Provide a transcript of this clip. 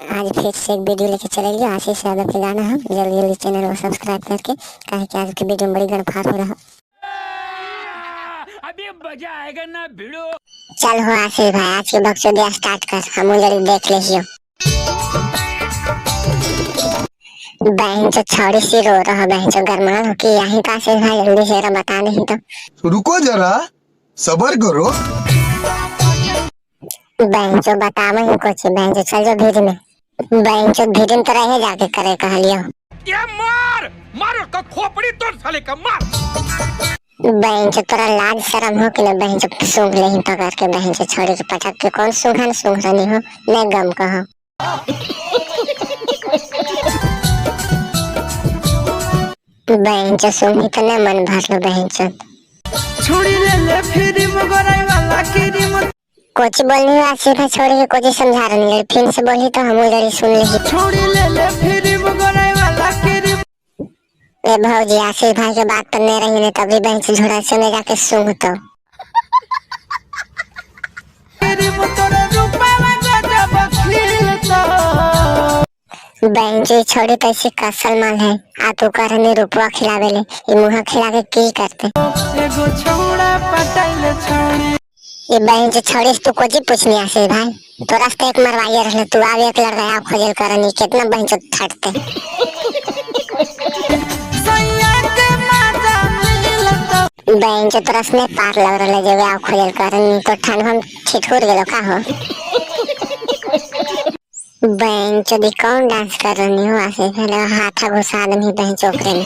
आज फिर से एक वीडियो लेके चले गया आशीष यादव के गाना है। जल्दी जल्दी चैनल को सब्सक्राइब करके, काहे कि आज के वीडियो में बड़ी गड़फाड़ हो रहा। अभी मजा आएगा ना भिड़ो। चल हो आशीष भाई, आज के बकचोदिया स्टार्ट कर, हम जल्दी देख लियो। बहन जो छौड़ी सी रो रहा, बहन जो गरमाल हो कि यहीं का आशीष भाई जल्दी से बता नहीं तो। रुको जरा, सबर करो। बहन जो बतावे ही कुछ, बहन जो चल जो भीड़ में, बहन जो भीड़ में तो रहे जाके करे कहलियो। ये मार मार उसका खोपड़ी तोड़ साले का मार। बहन जो तोरा लाज शर्म हो कि ना, बहन जो सूंघ ले पकड़ के, बहन जो छोड़ी के पटक के कौन सूंघा न सूंघ रही हो, नहीं गम कहो। बहन जो सूंघी तो नहीं मन भर लो बहन जो। छोड़ी ले ले फिर मगराई वाला क्रीम। कुछ बोलनी हो आशीष भाई, छोड़ी के कुछ समझा रही है, फिर से बोली तो हम उधर ही सुन ली। छोड़ी ले ले फिर मगराई वाला क्रीम। ए भौजी आशीष भाई के बात पर नहीं रही ने तभी बहन से झोड़ा से में जाके सूंघ तो। क्रीम तोरे रूपवा गजब खिलता। बहन जी छोड़ी तो ऐसी कसल माल है, आ तू कर रूपवा खिलावे ले, ये मुहा खिला के की करते। एगो छौड़ा पटाइले छौड़ी। ये बहन जो छोड़ी तू कुछ ही पूछनी आशीष भाई, तो रास्ते एक मरवाइए रहले, तू आवे एक लड़का आप खोजल करनी कितना बहन जो थटते। सैया के मजा मिलता। बहन जो तोरा से पार लग रहले जेबे आप खोजल करनी तो ठंड हम ठिठुर गेलो का हो। बहन जो दी कौन डांस कर रही हो आशीष भाई, हाथा घुसा दनी बहन चोकरे में।